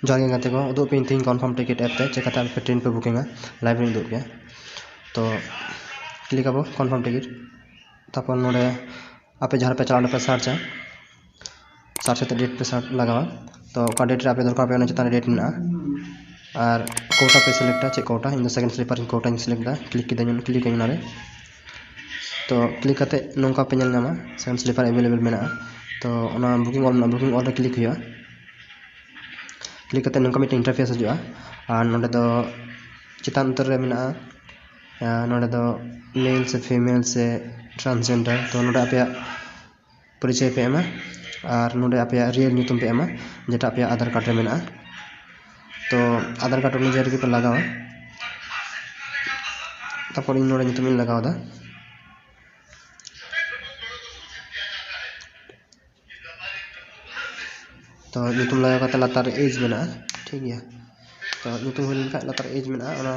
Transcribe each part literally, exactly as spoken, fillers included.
ᱡᱚᱦᱟᱨ ᱜᱮ ᱜᱟᱛᱮ ᱠᱚ, ᱩᱫᱩᱜ ᱯᱮᱭᱟᱹᱧ ᱛᱤᱦᱤᱧ Confirm Ticket app ᱛᱮ ᱪᱮᱠᱟᱛᱮ ᱟᱯᱮ ᱴᱨᱮᱱ ᱯᱮ ᱵᱩᱠᱤᱝᱟ, live ᱨᱮᱧ ᱩᱫᱩᱜ ᱯᱮᱭᱟ᱾ ᱛᱚ click ᱟᱵᱚ Confirm Ticket, ᱛᱟᱨᱯᱚᱨ ᱱᱚᱰᱮ ᱟᱯᱮ ᱡᱟᱦᱟᱸ ᱨᱮᱯᱮ ᱪᱟᱞᱟᱜᱼᱟ ᱚᱸᱰᱮ ᱯᱮ ᱥᱟᱨᱪᱟ, ᱥᱟᱨᱪ ᱠᱟᱛᱮ date ᱯᱮ ᱥᱟᱨᱪ ᱞᱟᱜᱟᱣᱟ᱾ ᱛᱚ ᱚᱠᱟ date ᱨᱮ ᱟᱯᱮ ᱫᱚᱨᱠᱟᱨ ᱯᱮ ᱚᱱᱟ ᱪᱮᱛᱟᱱ ᱨᱮ date ᱢᱮᱱᱟᱜᱼᱟ᱾ ᱟᱨ quota ᱯᱮ ᱥᱤᱞᱮᱠᱴᱟ, ᱪᱮᱫ quota, ᱤᱧ ᱫᱚ second sleeper ᱤᱧ quota ᱤᱧ ᱥᱤᱞᱮᱠᱴ ᱮᱫᱟ, click ᱠᱤᱫᱟᱹᱧ, click ᱟᱹᱧ ᱚᱱᱟᱨᱮ᱾ ᱛᱚ click ᱠᱟᱛᱮ ᱱᱚᱝᱠᱟ ᱯᱮ ᱧᱮᱞ ᱧᱟᱢᱟ second sleeper available ᱢᱮᱱᱟᱜᱼᱟ᱾ ᱛᱚ ᱚᱱᱟ booking all ᱢᱮᱱᱟᱜᱼᱟ, booking all ᱨᱮ click ᱦᱩᱭᱩᱜᱼᱟ᱾ Click ᱠᱟᱛᱮ ᱱᱚᱝᱠᱟ ᱢᱤᱫᱴᱮᱱ interface ᱦᱤᱡᱩᱜᱼᱟ᱾ ᱟᱨ ᱱᱚᱰᱮ ᱫᱚ ᱪᱮᱛᱟᱱ ᱩᱛᱟᱹᱨ ᱨᱮ ᱢᱮᱱᱟᱜᱼᱟ, ᱟᱨ ᱱᱚᱰᱮ ᱫᱚ male ᱥᱮ female ᱥᱮ transgender, ᱛᱚ ᱱᱚᱰᱮ ᱟᱯᱮᱭᱟᱜ ᱯᱚᱨᱤᱪᱚᱭ ᱯᱮ ᱮᱢᱟ ᱟᱨ ᱱᱚᱰᱮ ᱟᱯᱮᱭᱟᱜ real ᱧᱩᱛᱩᱢ ᱯᱮ ᱮᱢᱟ, ᱡᱮᱴᱟ ᱟᱯᱮᱭᱟᱜ ᱟᱫᱷᱟᱨ ᱠᱟᱨᱰ ᱨᱮ ᱢᱮᱱᱟᱜᱼᱟ᱾ ᱛᱚ ᱟᱫᱷᱟᱨ ᱠᱟᱨᱰ ᱚᱱᱩᱡᱟᱭᱤ ᱨᱮᱜᱮ ᱯᱮ ᱞᱟᱜᱟᱣᱟ᱾ ᱛᱟᱨᱯᱚᱨ ᱤᱧ ᱱᱚᱰᱮ ᱧᱩᱛᱩᱢᱤᱧ ᱞᱟᱜᱟᱣ ᱮᱫᱟ᱾ ᱛᱚ ᱧᱩᱛᱩᱢ ᱞᱟᱜᱟᱣ ᱠᱟᱛᱮ ᱞᱟᱛᱟᱨ ᱨᱮ age ᱢᱮᱱᱟᱜᱼᱟ, ᱴᱷᱤᱠ ᱜᱮᱭᱟ᱾ ᱛᱚ ᱧᱩᱛᱩᱢ ᱦᱩᱭ ᱞᱮᱱᱠᱷᱟᱱ ᱞᱟᱛᱟᱨ age ᱢᱮᱱᱟᱜᱼᱟ, ᱚᱱᱟ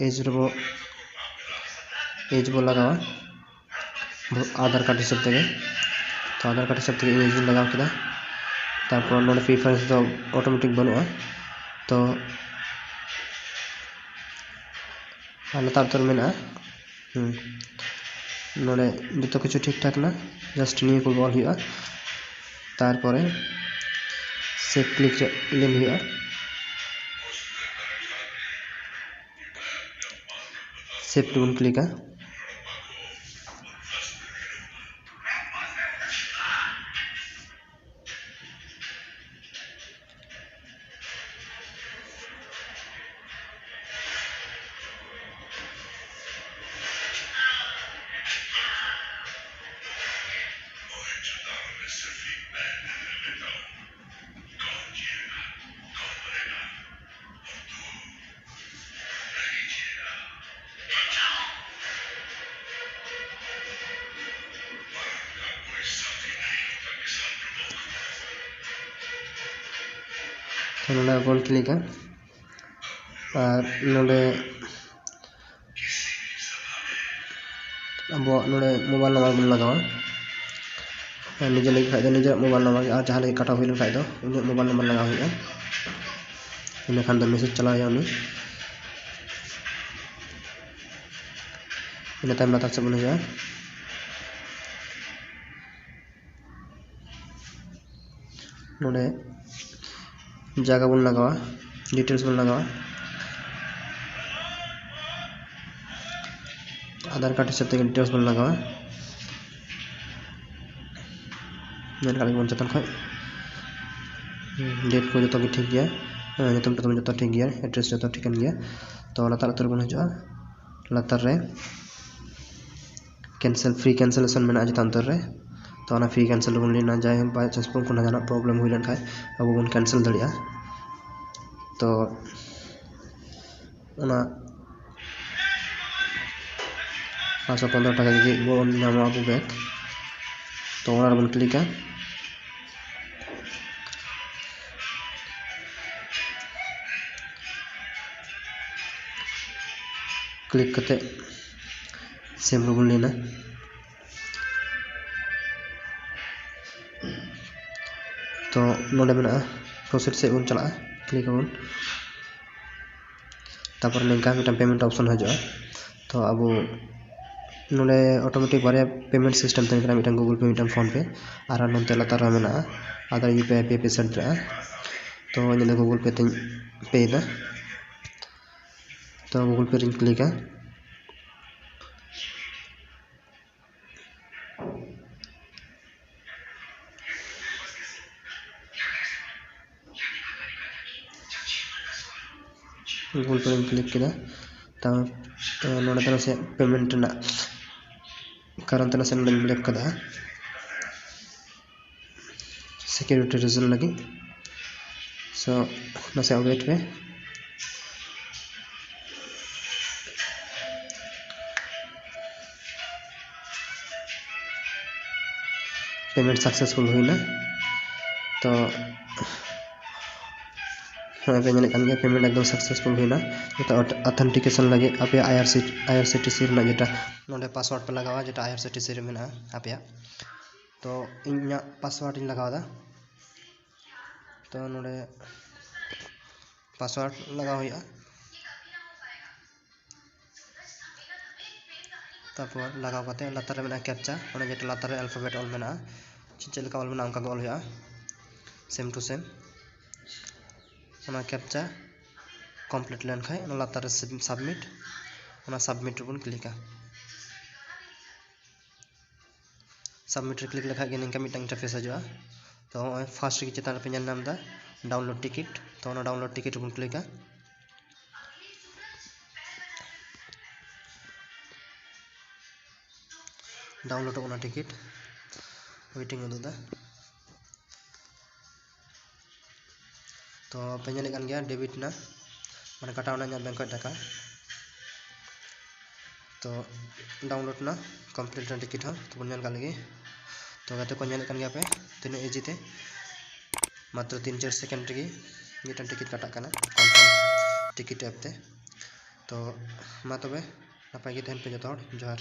age ᱨᱮᱵᱚ, age ᱵᱚ ᱞᱟᱜᱟᱣᱟ ᱟᱫᱷᱟᱨ ᱠᱟᱨᱰ ᱦᱤᱥᱟᱹᱵ ᱛᱮᱜᱮ᱾ ᱛᱚ ᱟᱫᱷᱟᱨ ᱠᱟᱨᱰ ᱦᱤᱥᱟᱹᱵ ᱛᱮᱜᱮ ᱤᱧ age ᱤᱧ ᱞᱟᱜᱟᱣ ᱠᱮᱫᱟ᱾ ᱛᱟᱨᱯᱚᱨ ᱱᱚᱰᱮ preference ᱫᱚ automatic ᱵᱟᱹᱱᱩᱜᱼᱟ, ᱛᱚ ᱟᱨ ᱞᱟᱛᱟᱨ ᱩᱛᱟᱹᱨ ᱢᱮᱱᱟᱜᱼᱟ᱾ ᱦᱩᱸ᱾ ᱱᱚᱰᱮ ᱡᱚᱛᱚ ᱠᱤᱪᱷᱩ ᱴᱷᱤᱠ ᱴᱷᱟᱠ ᱮᱱᱟ, just ᱱᱤᱭᱟᱹ ᱠᱚᱜᱮ ᱚᱞ ᱦᱩᱭᱩᱜᱼᱟ᱾ ᱛᱟᱨᱯᱚᱨᱮ save click ᱨᱮ ᱞᱤᱱ ᱦᱩᱭᱩᱜᱼᱟ᱾ Save ᱨᱮᱵᱚᱱ ᱠᱞᱤᱠᱟ᱾ ᱛᱚ ᱱᱚᱰᱮ ᱵᱚᱱ ᱠᱞᱤᱠᱟ ᱟᱨ ᱱᱚᱰᱮ ᱟᱵᱚᱣᱟᱜ ᱱᱚᱰᱮ mobile number ᱵᱚᱱ ᱞᱟᱜᱟᱣᱟ᱾ ᱟᱨ ᱱᱤᱡᱮ ᱞᱟᱹᱜᱤᱫ ᱠᱷᱟᱡ ᱫᱚ ᱱᱤᱡᱮᱨᱟᱜ ᱢᱳᱵᱟᱭᱤᱞ ᱱᱟᱢᱵᱟᱨ ᱜᱮ, ᱟᱨ ᱡᱟᱦᱟᱸ ᱞᱟᱹᱜᱤᱫ ᱠᱟᱴᱟᱣ ᱦᱩᱭ ᱞᱮᱱ ᱠᱷᱟᱡ ᱫᱚ ᱩᱱᱤᱭᱟᱜ ᱢᱳᱵᱟᱭᱤᱞ ᱱᱟᱢᱵᱟᱨ ᱞᱟᱜᱟᱣ ᱦᱩᱭᱩᱜᱼᱟ᱾ ᱤᱱᱟᱹ ᱠᱷᱟᱱ ᱫᱚ ᱢᱮᱥᱮᱡᱽ ᱪᱟᱞᱟᱣ ᱦᱩᱭᱩᱜᱼᱟ ᱩᱱᱤ᱾ ᱤᱱᱟᱹ ᱛᱟᱭᱚᱢ ᱞᱟᱛᱟᱨ ᱥᱮᱫ ᱵᱚᱱ ᱦᱤᱡᱩᱜᱼᱟ᱾ ᱱᱚᱰᱮ ᱡᱟᱭᱜᱟ ᱵᱚᱱ ᱞᱟᱜᱟᱣᱟ, ᱰᱤᱴᱮᱞᱥ ᱵᱚᱱ ᱞᱟᱜᱟᱣᱟ, ᱟᱫᱷᱟᱨ ᱠᱟᱨᱰ ᱦᱤᱥᱟᱹᱵ ᱛᱮᱜᱮ ᱰᱤᱴᱮᱞᱥ ᱵᱚᱱ ᱞᱟᱜᱟᱣᱟ᱾ ᱧᱮᱞ ᱠᱟᱜ ᱞᱮᱜᱮ ᱵᱚᱱ ᱪᱮᱛᱟᱱ ᱠᱷᱚᱡ, ᱰᱮᱴ ᱠᱚ ᱡᱚᱛᱚ ᱜᱮ ᱴᱷᱤᱠ ᱜᱮᱭᱟ, ᱧᱩᱛᱩᱢ ᱴᱩᱛᱩᱢ ᱡᱚᱛᱚ ᱴᱷᱤᱠ ᱜᱮᱭᱟ, ᱮᱰᱨᱮᱥ ᱡᱚᱛᱚ ᱴᱷᱤᱠᱟᱹᱱ ᱜᱮᱭᱟ᱾ ᱛᱚ ᱞᱟᱛᱟᱨ ᱩᱛᱟᱹᱨ ᱵᱚᱱ ᱦᱤᱡᱩᱜᱼᱟ, ᱞᱟᱛᱟᱨ ᱨᱮ ᱠᱮᱱᱥᱮᱞ, ᱯᱷᱨᱤ ᱠᱮᱱᱥᱮᱞᱮᱥᱚᱱ ᱢᱮᱱᱟᱜᱼᱟ ᱪᱮᱛᱟᱱ ᱩᱛᱟᱹᱨ ᱨᱮ᱾ ᱛᱚ ᱚᱱᱟ ᱯᱷᱨᱤ ᱠᱮᱱᱥᱮᱞ ᱵᱚᱱ ᱞᱟᱹᱭᱟ, ᱡᱟᱭᱦᱳᱠ by chance ᱯᱷᱳᱱ ᱠᱷᱚᱱ ᱡᱟᱦᱟᱱᱟᱜ ᱯᱨᱚᱵᱞᱮᱢ ᱦᱩᱭ ᱞᱮᱱᱠᱷᱟᱡ ᱟᱵᱚ ᱵᱚᱱ ᱠᱮᱱᱥᱮᱞ ᱫᱟᱲᱮᱭᱟᱜᱼᱟ᱾ ᱛᱚ ᱚᱱᱟ ᱯᱟᱸᱪᱥᱚ ᱯᱚᱱᱨᱚ ᱴᱟᱠᱟ ᱜᱮ ᱵᱚᱱ ᱧᱟᱢᱟ ᱟᱵᱚ ᱵᱮᱠ᱾ ᱛᱚ ᱚᱱᱟ ᱨᱮᱵᱚᱱ ᱠᱞᱤᱠᱟ᱾ ᱠᱞᱤᱠ ᱠᱟᱛᱮ ᱥᱮᱵᱷ ᱨᱮᱵᱚᱱ ᱞᱤᱱᱟ᱾ ᱛᱚ ᱱᱚᱰᱮ ᱢᱮᱱᱟᱜᱼᱟ ᱯᱨᱚᱥᱮᱥ ᱥᱮᱫ ᱵᱚᱱ ᱪᱟᱞᱟᱜᱼᱟ, ᱠᱞᱤᱠ ᱟᱵᱚᱱ᱾ ᱛᱟᱨᱯᱚᱨ ᱱᱤᱝᱠᱟ ᱢᱤᱫᱴᱟᱝ ᱯᱮᱢᱮᱱᱴ ᱚᱯᱥᱚᱱ ᱦᱤᱡᱩᱜᱼᱟ᱾ ᱛᱚ ᱟᱵᱚ ᱱᱚᱰᱮ ᱚᱴᱳᱢᱮᱴᱤᱠ ᱵᱟᱨᱭᱟ ᱯᱮᱢᱮᱱᱴ ᱥᱤᱥᱴᱮᱢ ᱛᱟᱦᱮᱱ ᱠᱟᱱᱟ, ᱢᱤᱫᱴᱟᱝ ᱜᱩᱜᱩᱞ ᱯᱮ, ᱢᱤᱫᱴᱟᱝ ᱯᱷᱳᱱ ᱯᱮ, ᱟᱨ ᱱᱚᱱᱛᱮ ᱞᱟᱛᱟᱨ ᱨᱮ ᱢᱮᱱᱟᱜᱼᱟ ᱟᱫᱟᱨ ᱤᱭᱩ ᱯᱤ ᱟᱭ ᱯᱮ ᱯᱮ ᱥᱮᱴ ᱫᱟᱲᱮᱭᱟᱜᱼᱟ᱾ ᱛᱚ ᱤᱧ ᱫᱚ ᱜᱩᱜᱩᱞ ᱯᱮ ᱛᱮᱧ ᱯᱮᱭᱮᱫᱟ᱾ ᱛᱚ ᱜᱩᱜᱩᱞ ᱯᱮ ᱨᱮᱧ ᱠᱞᱤᱠᱟ᱾ ᱜᱩᱜᱩᱞ ᱯᱮ ᱨᱮᱧ ᱠᱞᱤᱠ ᱠᱮᱫᱟ᱾ ᱛᱟᱨᱯᱚᱨ ᱱᱚᱰᱮ ᱫᱚ ᱱᱟᱥᱮ ᱯᱮᱢᱮᱱᱴ ᱨᱮᱱᱟᱜ ᱠᱟᱨᱚᱱ ᱛᱮ ᱱᱟᱥᱮ ᱱᱚᱰᱮᱧ ᱵᱞᱮᱠ ᱠᱟᱫᱟ᱾ ᱥᱤᱠᱤᱭᱩᱨᱤᱴᱤ ᱨᱤᱡᱚᱱ ᱞᱟᱹᱜᱤᱫ᱾ ᱥᱳ ᱱᱟᱥᱮᱭᱟᱜ ᱣᱮᱴ ᱯᱮ᱾ ᱯᱮᱢᱮᱱᱴ ᱥᱟᱠᱥᱮᱥᱯᱷᱩᱞ ᱦᱩᱭᱱᱟ᱾ ᱛᱚ ᱱᱚᱜᱼᱚᱭ ᱯᱮ ᱧᱮᱞᱮᱫ ᱠᱟᱱ ᱜᱮᱭᱟ, ᱯᱮᱢᱮᱱᱴ ᱮᱠᱫᱚᱢ ᱥᱟᱠᱥᱮᱥᱯᱷᱩᱞ ᱦᱩᱭᱱᱟ᱾ ᱱᱤᱛᱚᱜ ᱚᱛᱷᱮᱱᱴᱤᱠᱮᱥᱚᱱ ᱞᱟᱹᱜᱤᱫ ᱟᱯᱮᱭᱟᱜ ᱟᱭ ᱟᱨ ᱥᱤ, ᱟᱭ ᱟᱨ ᱥᱤ ᱴᱤ ᱥᱤ ᱨᱮᱱᱟᱜ ᱡᱮᱴᱟ ᱱᱚᱰᱮ ᱯᱟᱥᱣᱟᱨᱰ ᱯᱮ ᱞᱟᱜᱟᱣᱟ, ᱡᱮᱴᱟ ᱟᱭ ᱟᱨ ᱥᱤ ᱴᱤ ᱥᱤ ᱨᱮ ᱢᱮᱱᱟᱜᱼᱟ ᱟᱯᱮᱭᱟᱜ᱾ ᱛᱚ ᱤᱧ ᱤᱧᱟᱹᱜ ᱯᱟᱥᱣᱟᱨᱰ ᱤᱧ ᱞᱟᱜᱟᱣ ᱮᱫᱟ᱾ ᱛᱚ ᱱᱚᱰᱮ ᱯᱟᱥᱣᱟᱨᱰ ᱞᱟᱜᱟᱣ ᱦᱩᱭᱩᱜᱼᱟ᱾ ᱛᱟᱨᱯᱚᱨ ᱞᱟᱜᱟᱣ ᱠᱟᱛᱮ ᱞᱟᱛᱟᱨ ᱨᱮ ᱢᱮᱱᱟᱜᱼᱟ ᱠᱮᱯᱪᱟ, ᱚᱱᱟ ᱡᱮᱴᱟ ᱞᱟᱛᱟᱨ ᱨᱮ ᱟᱞᱯᱷᱟᱵᱮᱴ ᱚᱞ ᱢᱮᱱᱟᱜᱼᱟ, ᱪᱮᱫ ᱪᱮᱫ ᱞᱮᱠᱟ ᱚᱞ ᱢᱮᱱᱟᱜᱼᱟ ᱚᱱᱠᱟ ᱜᱮ ᱚᱞ ᱦᱩᱭᱩᱜᱼᱟ, ᱥᱮᱢ ᱴᱩ ᱥᱮᱢ᱾ ᱚᱱᱟ ᱠᱮᱯᱪᱟ ᱠᱚᱢᱯᱞᱤᱴ ᱞᱮᱱᱠᱷᱟᱱ ᱚᱱᱟ ᱞᱟᱛᱟᱨ ᱨᱮ ᱥᱟᱵᱢᱤᱴ, ᱚᱱᱟ ᱥᱟᱵᱢᱤᱴ ᱨᱮᱵᱚᱱ ᱠᱞᱤᱠᱟ᱾ ᱥᱟᱵᱢᱤᱴ ᱨᱮ ᱠᱞᱤᱠ ᱞᱮᱠᱷᱟᱱ ᱜᱮ ᱱᱤᱝᱠᱟ ᱢᱤᱫᱴᱟᱝ ᱤᱱᱴᱟᱨᱯᱷᱮᱥ ᱦᱤᱡᱩᱜᱼᱟ᱾ ᱛᱚ ᱱᱚᱜᱼᱚᱭ ᱯᱷᱟᱨᱥᱴ ᱨᱮᱜᱮ ᱪᱮᱛᱟᱱ ᱨᱮᱯᱮ ᱧᱮᱞ ᱧᱟᱢ ᱮᱫᱟ ᱰᱟᱣᱩᱱᱞᱳᱰ ᱴᱤᱠᱤᱴ, ᱛᱚ ᱚᱱᱟ ᱰᱟᱣᱩᱱᱞᱳᱰ ᱴᱤᱠᱤᱴ ᱨᱮᱵᱚᱱ ᱠᱞᱤᱠᱟ᱾ ᱰᱟᱣᱩᱱᱞᱳᱰᱚᱜ ᱠᱟᱱᱟ ᱴᱤᱠᱤᱴ, ᱳᱭᱮᱴᱤᱝ ᱩᱫᱩᱜ ᱮᱫᱟ᱾ ᱛᱚ ᱯᱮ ᱧᱮᱞᱮᱫ ᱠᱟᱱ ᱜᱮᱭᱟ ᱰᱮᱵᱤᱴ ᱮᱱᱟ, ᱢᱟᱱᱮ ᱠᱟᱴᱟᱣ ᱮᱱᱟ ᱤᱧᱟᱹᱜ ᱵᱮᱝᱠ ᱠᱷᱚᱱ ᱴᱟᱠᱟ᱾ ᱛᱚ ᱰᱟᱣᱩᱱᱞᱳᱰ ᱮᱱᱟ, ᱠᱚᱢᱯᱞᱤᱴ ᱮᱱᱟ ᱴᱤᱠᱤᱴ ᱦᱚᱸ᱾ ᱛᱚ ᱵᱚᱱ ᱧᱮᱞ ᱠᱟᱜ ᱞᱮᱜᱮ᱾ ᱛᱚ ᱜᱟᱛᱮ ᱠᱚ, ᱧᱮᱞᱮᱫ ᱠᱟᱱ ᱜᱮᱭᱟ ᱯᱮ ᱛᱤᱱᱟᱹᱜ ᱤᱡᱤ ᱛᱮ ᱢᱟᱛᱨᱚ ᱛᱤᱱ ᱪᱟᱨ ᱥᱮᱠᱮᱱᱰ ᱨᱮᱜᱮ ᱢᱤᱫᱴᱟᱝ ᱴᱤᱠᱤᱴ ᱠᱟᱴᱟᱜ ᱠᱟᱱᱟ ᱠᱚᱱᱯᱷᱟᱨᱢ ᱴᱤᱠᱤᱴ ᱮᱯ ᱛᱮ᱾ ᱛᱚ ᱢᱟ ᱛᱚᱵᱮ ᱱᱟᱯᱟᱭ ᱜᱮ ᱛᱟᱦᱮᱱ ᱯᱮ ᱡᱚᱛᱚ ᱦᱚᱲ, ᱡᱚᱦᱟᱨ᱾